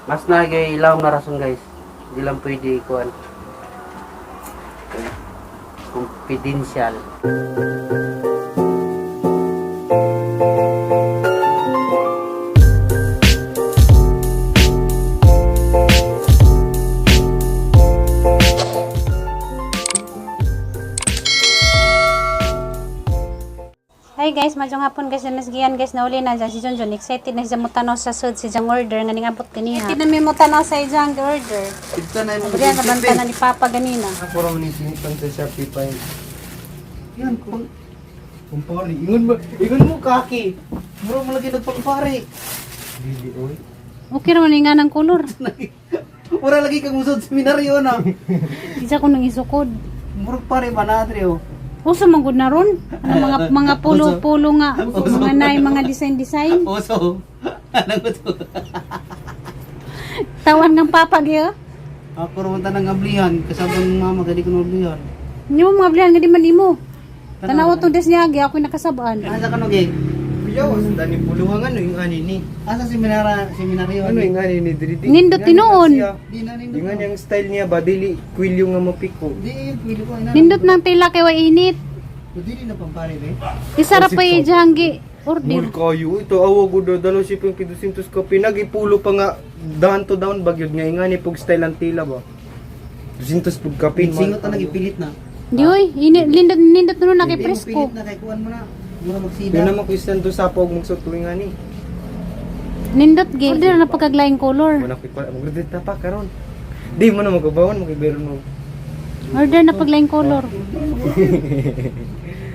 Mas na kay ilawom na rason, guys. Di lang pwede kuan. Confidential. Hi guys, madyong hapon guys, nasgian guys, nauli na dyan si John John. Excited na siya mo tanaw sa sud si Jang order nga ningabot ganiha. Excited na mi mo tanaw sa ijang order. Ito na yung Sabi na banta na ni Papa ganina. Ako raw ni sinipan sa Shopee pa yun. Yan, kung Kumpare, ingon mo kaki. mura mo lagi nagpangpare. Dili oy. Okay ra man nga ng kolor. Mura lagi kang usod seminaryo na. Isa ko nang isukod. Mura pare ba na oh. Uso man gud na ron. Ano mga mga pulo-pulo nga, mga nay mga design-design. Uso. Ano ko to? Tawan ng Papa gyud. Ako raw tanang ablihan kasama ng mama kay di ko ablihan. Hindi mo mga blihan nga di man imo. Tanaw tong des niya gi ako nakasabaan. Asa ka no gay? Kuya, was dani puluhan ano yung ani ni. Asa seminara seminaryo? Ano yung ani ni diri di? Nindot tinuon. Di na nindot. Yung ani ang style niya ba dili kwilyo nga mapiko. Di yung pili ko ina. Nindot ng tela kay wa init. Dili na pampare be. Isa ra pa ijang gi order. Mul kayo ito awa gud dalo si ping 200 ka pinagipulo pa nga down to down bagyod nga ingani pug style ang tila ba. 200 pug kapin. Singot na nagipilit na. Di oy, ini nindot nindot nuno na kay Di mo presko. pilit na kay kuan mo na. Mura magsida. Yun naman ko isang do sa pog magsuot tuwing ani. Nindot gi. Order na pagkaglaing color. Wala ko ikuan magdit ta pa karon. Di mo na magubawon magibero mo. Order na paglaing color.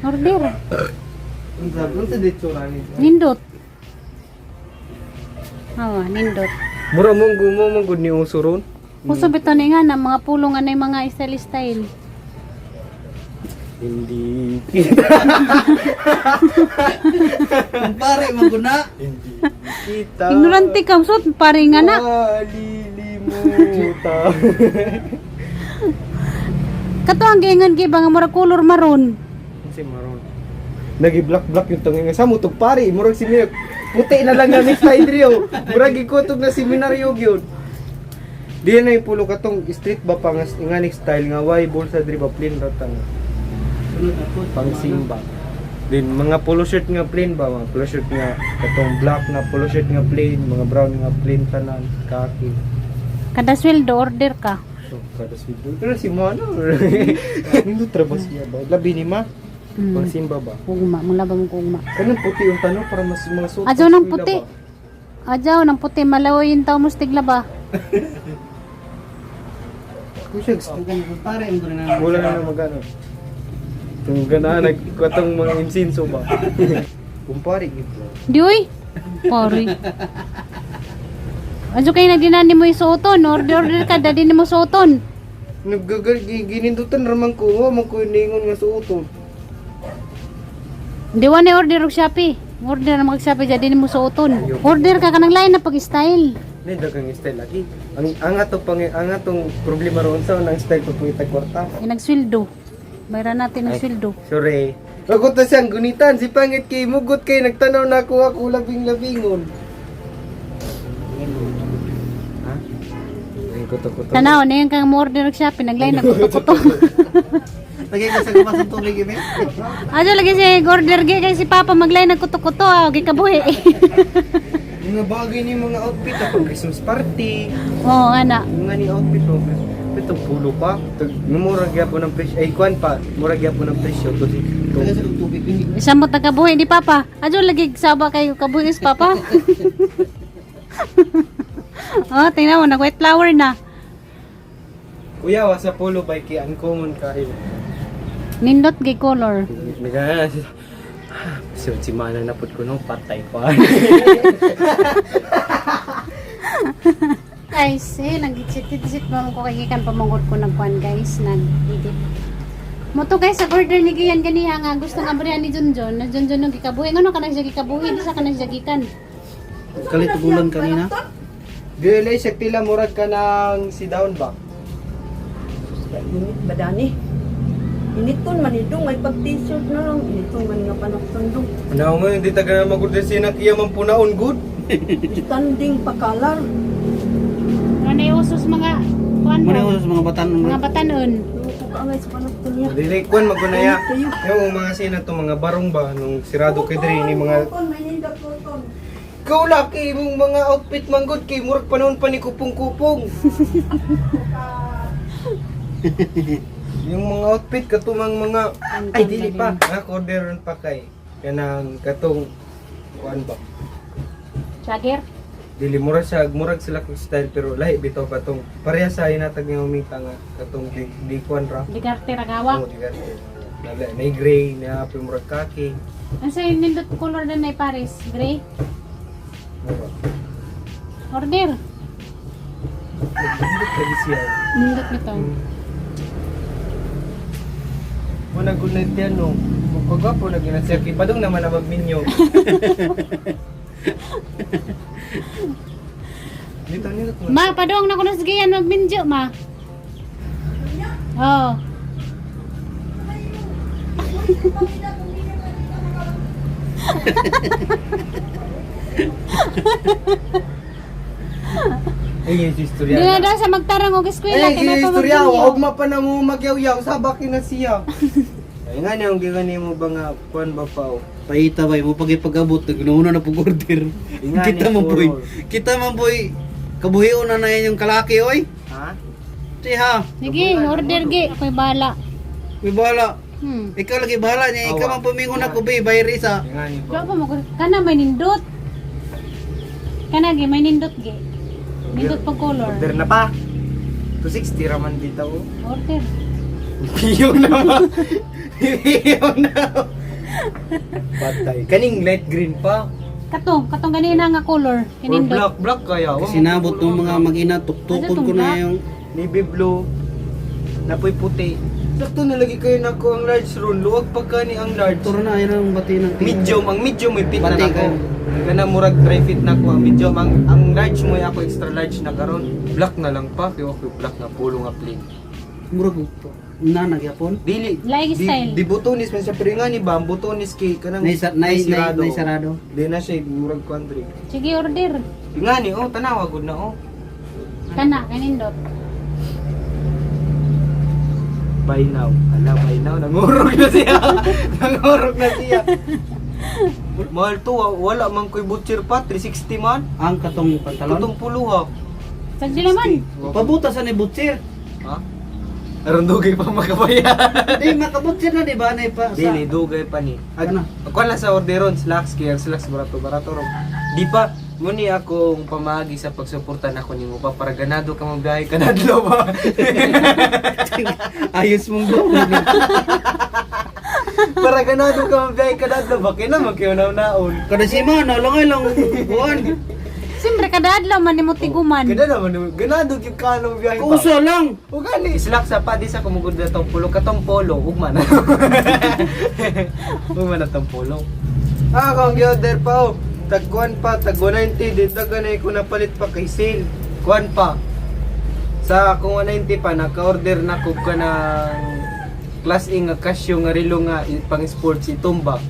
Order. Unsa unsa dito rani? Nindot. Oh, nindot. Mura mong gumo mong gud ni uso ron. Uso bitaw ni nga na mga pulong anay mga style style. Hindi Pampare man guna. hindi kita. Ignorante ka usot pare nga na. Malilimutan. Kato ang giingon gi ba nga mura color maroon. Kasi maroon. Nagi black black yung tangin nga sa mo tug pare murag si Mira. Puti na lang nga next time diri oh. Murag gikutog na seminaryo gyud. Di na yung pulo katong street ba pa nga nga next style nga why bulsa diri ba plain ra ta nga Sunod ako. pang simba. Din mga polo shirt nga plain ba, mga polo shirt nga katong black nga polo shirt nga plain, mga brown nga plain tanan, khaki. Kada sweldo order ka. So, kada sweldo. Pero si Mana, nindot ra ba siya ba? Labi ni ma, pang simba ba? Ugma, mula ba mong ugma. Kanang puti yung tanong para mas mga suot. Adyaw sa ng eskwela puti. ba? Adyaw ng puti malaw yung tao mo stigla ba? Kung siya gusto. Pampare man guna na. Wala na na magano. Itong ganahan, nagkatong mga insinso ba? Kumpare, gito. Di uy. Pare. Adyo kay nagdinani mo isuoton, order order ka dadi nimo suoton. Naggagal, ginindutan ramang ko, wa man ko ningon nga suoton. Di wa na order og Shopee. Order na mag Shopee jadi nimo suoton. Order ka kanang lain na pag-style. Hindi, dagang style lagi. Ang ato pang ang atong problema roon sa ang style pag pangitag kwarta. Ay nagsweldo. Bayran natin ang Ay. sweldo. Sorry. Ako to siyang gunitan, si pangit kay mugot kay nagtanaw na ako ako labing-labingon. Ha? Ay, kuto-kuto. Tanaw na yan kang mo order og Shopee naglain na kuto-kuto. Lagi ka sa gawas ng tubig ibe. Adyo lagi si order gi kay si Papa maglain na kuto-kuto ah, gikabuhi. Mga bagay ni mga outfit ah, pang Christmas party. Oo, ana. Mga ni outfit oh. Ito pulo pa. Mura gyapon ng presyo. Ay kuan pa, mura gyapon ng presyo to si to. Lagi sa tubig ibe. Isa mo tagabuhi ni Papa. Adyo lagi saba kayo kabuhi is Papa. Oh, tingnan mo nag white flower na. Kuya wa sa polo by kay uncommon kayo. Nindot gi color. Nagana siya. So, si Mana na pud ko no, patay pa. Guys, eh, nag-chit-chit ba ko kay gikan pamangod ko ng kuan guys, nag-edit. Mo to guys, sa order ni Gian ganiha nga gusto nga abrihan ni Junjun, na Junjun nung gikabuhi ngano kanang siya gikabuhi, di sa kanang siya gikan. Kalit gulan kanina. Dili siya tila murag ka ng si down ba? Init ba dani? Initon man idong may pag t-shirt na lang. Initon man nga panagsundong. Ano mo hindi ta ganang mag-order siya nakiya man punaon good. Standing pakalar. uso sa mga kuan Muna ron. uso sa mga batan. Mga batanon. Loko ka angay sa panapton niya. Dili kuan magunaya. Yung mga sina to mga barong ba nung sirado kay diri ni mga Cotton, may nindot cotton. Ikaw laki imong mga outfit manggod kay murag panahon pa ni kupong-kupong. Yung mga outfit katumang mga ay dili pa naka-orderon pa kay kanang katong kuan ba. Jagger. Dili murag siya murag sila kog style pero lahi bitaw katong pareha sa hinatag ni Umita nga katong di kuan ra. Digarte ragawa. Oh, di garte. Nala na gray na apoy murag kaki. Ang sa nindot color na nay Paris, gray. Mura. Order. Nindot lagi siya. Nindot nito. Muna good night yan no. Kagwapo lagi na siya. Kay Padong naman na magminyo. Dito nindot mo. Ma, padong na ko na sige yan magminjo ma. Oh. Ay, yung istorya. Di na daw sa magtarong og eskwela Ay, kay yung na pa istorya. magminyo. Huwag ma pa na mo magyaw-yaw. Sabak na siya. Ay nga niya, ang gigani mo ba nga, kuan ba pa oh. Paita ba mo pagipag-abot naguna na pug order. Inga Kita ni mo boy. color. Kita man boy. Kabuhion na na yung kalaki oy. Ha? Siha. Sige, order gi, ako'y bahala. May bahala. Ikaw lagi bahala niya. Ikaw Awa. man pumingon ako be bayri sa. Ay nga ni Wa ba? pa mo kana may nindot. Kana gi may nindot gi. Nindot pag color. Order na pa. 260 raman dito oh. Order. Iyo naman. Iyo na. Patay. Kaning light green pa. Katong, katong ganina nga color, Or kinindot. black, black kaya. Kasi nabot ng mga mag-ina tuktukon ko na yung Navy blue. Napoy puti. Sakto na lagi kayo nako ang large ron. Luwag pa kani ang large. turo na ayun ang bati ng Medium, ang medium may fit na Bati nako. kayo. Kana murag dry fit na ko ang medium ang large mo ako extra large na karon. Black na lang pa kay ako black nga pulo nga plain. Murag na nagyapon. Dili Laing di, style. Di butonis man siya pero nga ni ba ang butonis kay kanang Nay nay nay nay sarado. Di na siya murag country. Sige, order. Nga ni oh tanawa gud na oh. Kana kanindot. Buy now. Ala, buy now. Nangurog na siya. Nangurog na siya. Mahal to, wala man ko'y butcher pa. 360 man. Ang katong pantalon. Katong pulo ha. Sagdi naman. Pabuta sa ni butcher. Ha? Aron dugay pa makabayan. Di makabutcher na di ba nay pa sa. Dili, dugay pa ni. Ano? Ako lang sa orderon, slacks, kaya ang slacks barato, barato ro. Di pa, muni akong pamagi sa pagsuporta nako nimo pa para ganado ka magbiyahe ka nadlo ba. Ayos mong go. Para ganado ka magbiyahe ka nadlo ba kay na magkiunaw-naon. Kada si ma na lang lang buwan. Siyempre kada adlaw man nimo tiguman. Kada naman ganado gyud ka nang biyahe pa. Kusa lang. O gani, slacks sa pa di sa kumugod na tong pulo katong polo, ugma na. Ugma na tong polo. Ah, kung gi-order pa oh. Tag kuan pa, tag 190 dito ganay ko napalit pa kay sale. Kuan pa. Sa kung 190 pa naka-order na ko ka ng class A nga Casio nga relo nga pang sports itumba.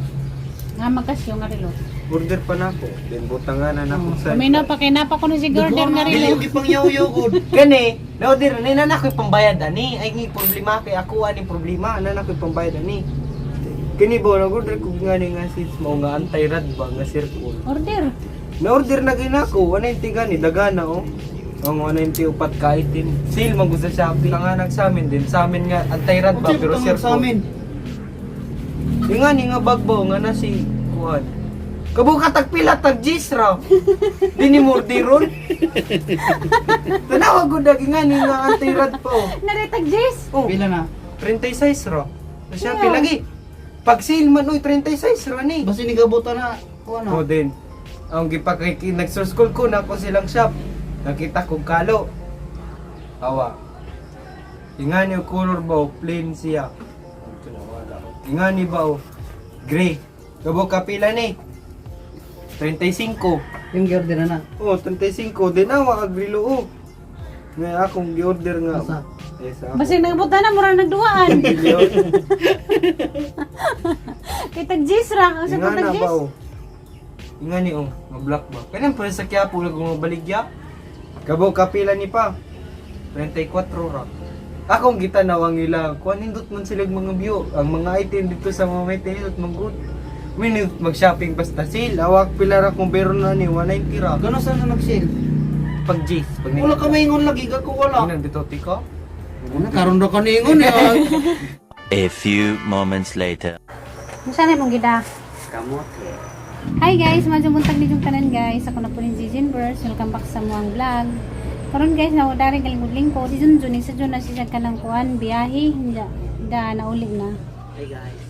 Nga magkasyo nga relo. Order pa na ako. Then butangan na nako sa. Kumino pa kay napa ko ni si order nga Dili relo. yung ipangyaw-yaw gud. Gani, na-order na na ako'y pambayad ani. Ay ngi problema kay ako ani problema, na ako'y pambayad ani. Kini ba nag-order ko nga ni nga seats mo nga anti-rad ba nga circle. Order. Na-order na gin ako, 190 gani dagana oh. Ang 190 upat ka item. Sale man gud sa Shopee. Nanganak sa amin din, sa amin nga anti-rad ba pero Sa circle. amin. Yung nga ni nga bag ba nga na si kuan. Kabuka tag pila tag G's ra. Di ni mordiron. Tanawa gud lagi nga ni nga anti-rad pa oh. Naritag Jess. Oh, Pila na? 36 ra. Sa Shopee lagi. Pag sale man oy 36 ra ni. Basta ni gabuta na kuan Oh na. din. Ang gipakiki nag-source call ko na ako silang shop. Nakita kong kalo. Awa. Ingani ang color ba o plain siya. Ingani ba o gray. Kabo kapila ni. 35. Yung gi-order na na. Oh, 35 din awa agrilo oh. Nga akong gi-order nga. Asa? Eh, sa ako. Basig nagbuta na mura nagduaan. Kay tag Jess ra, ang sa Ingana tag ba Jess. oh. Ingani oh, nga black ba. Kanang pa sa Quiapo lang mabaligya. Kabo kapila ni pa. 34 ra. Akong gitanaw ang ilang kuan, nindot man sila mga view. Ang mga item dito sa mga may nindot man good. Minute mag-shopping basta sale. Awak pila ra kung meron na ni 190 ra. Gano saan na nag-sale? Pag G's, pag Wala ka maingon lagi ka ko wala. Inang dito tiko. Karon ra ka niingon eh. A few moments later. Unsa na imong gida? Kamote. Hi guys, medyo buntag ni yung tanan guys. Ako na po ni Gigi Verse. Welcome back sa muang vlog. Karon guys, nawala rin kalingkod lingkod. Si Junjun, isa Jun na siya kanang kuan, biyahe. Da, da nauli na. Hi guys.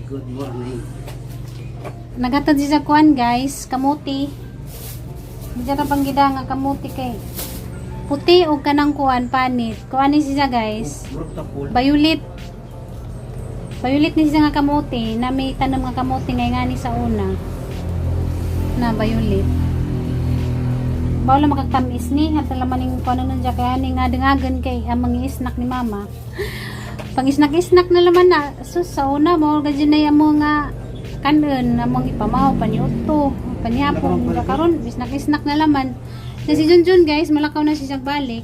Good morning. Nagatad siya kuan guys, kamuti. Diyan na bang gida nga kamuti kay. Puti og kanang kuan panit. Kuan ni siya guys. Murag tapol. Violet. Violet ni siya nga kamote na may tanom nga kamote ngay ngani sa una. Na violet. Bawal lang makagtamis ni at laman ning kuno nun diya kaya ni nga dangagan kay ang mga snack ni mama. Pang snack-snack na laman na sus sa una mo gadyo na yung mga kanon among ipamaw paniuto panihapon karon snack-snack na laman. Na si Junjun guys, malakaw na siya balik.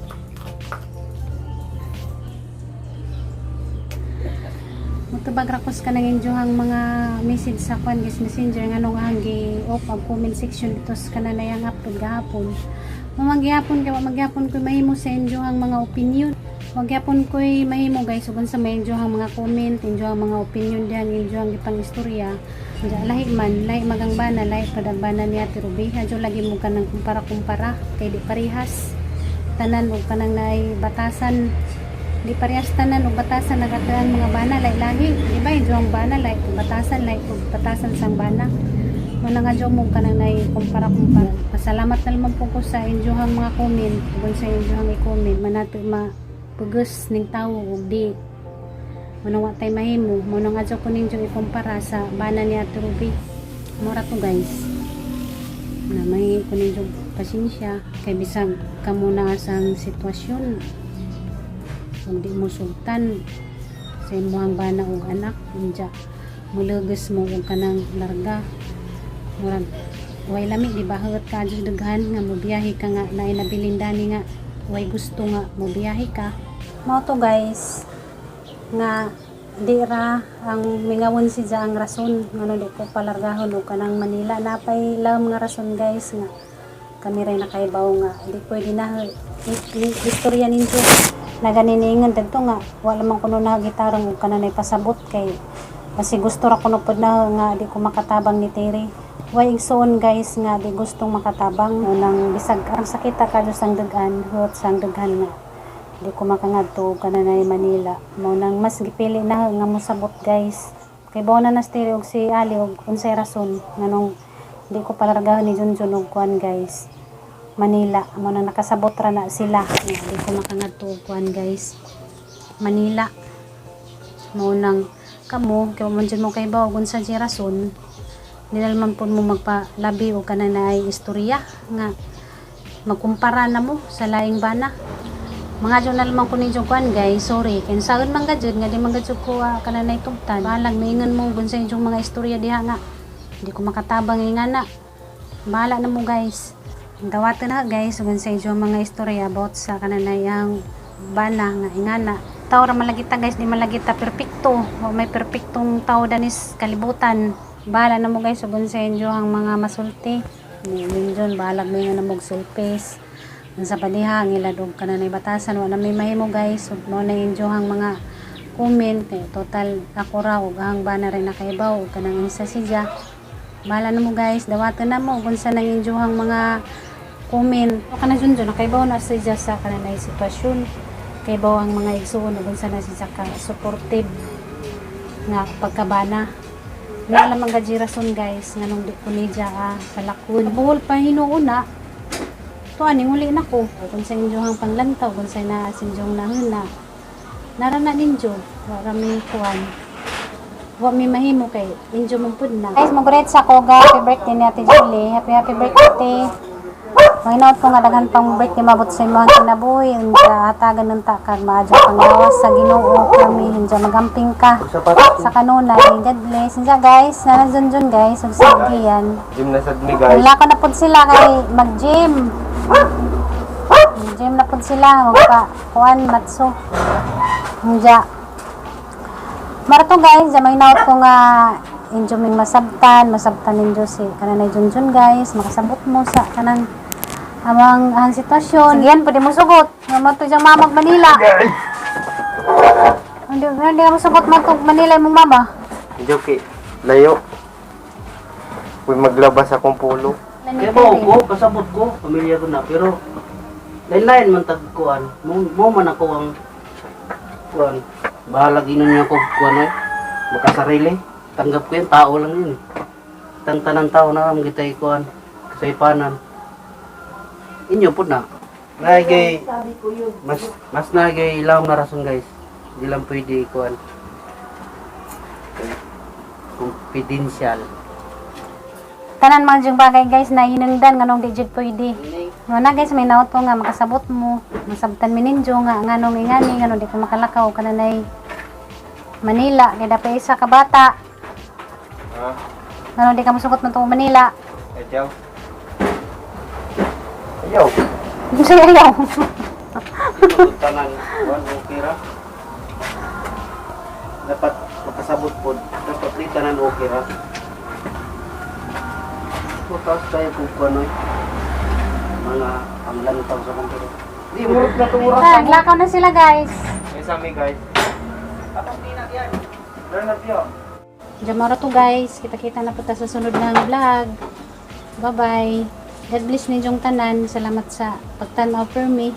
Magtubag rakos ka ng injuhang mga message sa kwan guys messenger nga nung ang gi off ang comment section dito sa kananayang upload gahapon. Mamagyapon kay mamagyapon ko'y mahimo sa injuhang mga opinion. Magyapon ko'y mahimo guys ug sa may injuhang mga comment, injuhang mga opinion diyan, injuhang gipang istorya. Diya, lahi man, lahi magang bana, lahi padagbana ni Ate Ruby. Adyo lagi mo ka ng kumpara-kumpara kay di parehas. Tanan og kanang naay batasan, di parehas tanan og batasan nagatuan mga bana lahi lahi, di ba? Yung bana lahi kung batasan, lahi kung batasan sang bana mo na nga dyo mo kanang nay kumpara kumpara. Pasalamat na naman po ko sa inyohang mga comment kung sa inyohang i-comment manato ma pugos ning tawo ug di mo wa tay mahimo mo na nga dyo ko ninyo ikumpara sa bana ni Ate Ruby. Mura to guys na may ko ninyo pasensya kay bisag kamo na sang sitwasyon kung di mo sultan sa imong bana og anak unja mulugos mo og kanang larga, murag way lami di ba? Huot ka adyo daghan nga mobiyahe ka nga naay nabilin dani nga way gusto nga mobiyahe ka. Mao to guys nga di ra ang mingawon si ang rason ngano di ko palargahon og kanang Manila. Napay lam nga rason guys nga kami ray nakaibaw nga di pwede na istorya ninyo naganiningan dadto nga wala man kuno nagitarong og kananay pasabot kay kasi gusto ra kuno pod na nga di ko makatabang ni Terry. Way igsuon guys nga di gustong makatabang unang bisag ang sakita kadyo sang dagan hurt sang daghan nga di ko makangadto og kananay Manila. Mao nang mas gipili na nga mosabot guys kay bawo na na si Terry og si Ali og unsay rason nganong di ko palargahon ni Junjun og kuan guys Manila. Amo na nakasabot ra na sila nga di ko makangadto og kuan guys Manila. Mao nang kamo kay man jud mo kay bawo kung sa rason nilalaman po mo magpalabi o kanang naay istorya nga magkumpara na mo sa laing bana. Mga jud na lamang ko ninyo kuan guys, sorry kay saon man gajud nga di man gajud ko kanang naay tugtan. Bahalag maingon mo kung sa inyong mga istorya diha nga di ko makatabang nga na bahala na mo guys. Dawatan na guys kung sa inyong mga istorya about sa kananayang bana nga ingana. Tao ra malagita guys, di malagita perpekto. Wa may perpektong tao danis kalibutan. Bahala na mo guys kung sa inyo ang mga masulti. Ninjon bahalag may nga na mo sulpes. Ang sa padiha ang iladog kananay batasan wa na may mahimo guys. Ug mo na inyo ang mga comment kay total ako ra ug ang bana rin nakaibaw ug kanang isa siya. Bahala na mo guys, dawatan na mo kung sa nang injuhang mga comment. O kana Junjun, nakaibaw na siya sa kananay sitwasyon. Kaibaw ang mga igsuon ug unsa na siya ka supportive nga pagkabana. Wala lamang gaji rason guys, nganong di ko niya palakon. Buhol pa hinuuna, to aning uli na ko. Kung sa inyohang panglantaw, kung sa na sa inyong nahuna, nara na ninyo, wala may kuwan. Wa mi mahimo kay injo man pud na. Guys, mag sa koga. Happy birthday ni Ate Julie. Happy happy birthday. Mahinaot ko nga daghan pang birthday mabot sa imong kinabuhi. Unja hatagan ng takag maadyo panglawas sa Ginoo kami unja magamping ka sa kanunay. God bless. Unja guys, nanan jun guys ug sige yan. Gym na sad mi guys. Wala ko na pud sila kay mag-gym. Mag-gym na pud pud sila magpa kuan matso. Unja. Marato guys, may naot ko nga injo ming masabtan, masabtan ninyo si kananay Junjun guys, makasabot mo sa kanang amang ang sitwasyon. Yan, pwede mo sugot. Nga mo to diyang mamag Manila. Hindi, hindi ka mo sugot matog Manila imong mama. Joke, layo. Uy, maglabas akong pulo. Kaya ba ko, kasabot ko, pamilya ko na, pero lain-lain man tag kuan. Mo man ako ang kuan. Bahala ginon niyo ako kuan oy. Makasarili. Tanggap ko yun, tao lang yun. Tantanan tao na ang gitay kuan. Kasaypanan. Inyo po na. Nagay Sabi ko yun. mas mas nagay ilawom na rason guys. Hindi lang pwede kuan. Confidential. Tanan mga diyong bagay guys na hinungdan nganong di jud pwede. Nga na guys, may naot ko nga makasabot mo. Masabtan mi ninyo nga nganong ingani nganong di ko makalakaw kananay Manila kay dapat isa ka bata. Ha? Nganong di ka mosugot man tungod Manila. Ayaw. Ayaw. Gusto ayaw. Tanan kuan okay ra. Dapat makasabot pod. Dapat di tanan okay ra. Mataas tayo kung kuan oy. Mga panglantaw sa computer. Di murot na tong oras. Ah, naglakaw na sila guys. May sami guys. Learn na. Jamara to guys. Kita-kita na po ta sa sunod ng vlog. Bye-bye. God bless ninyong tanan. Salamat sa pagtanaw for me.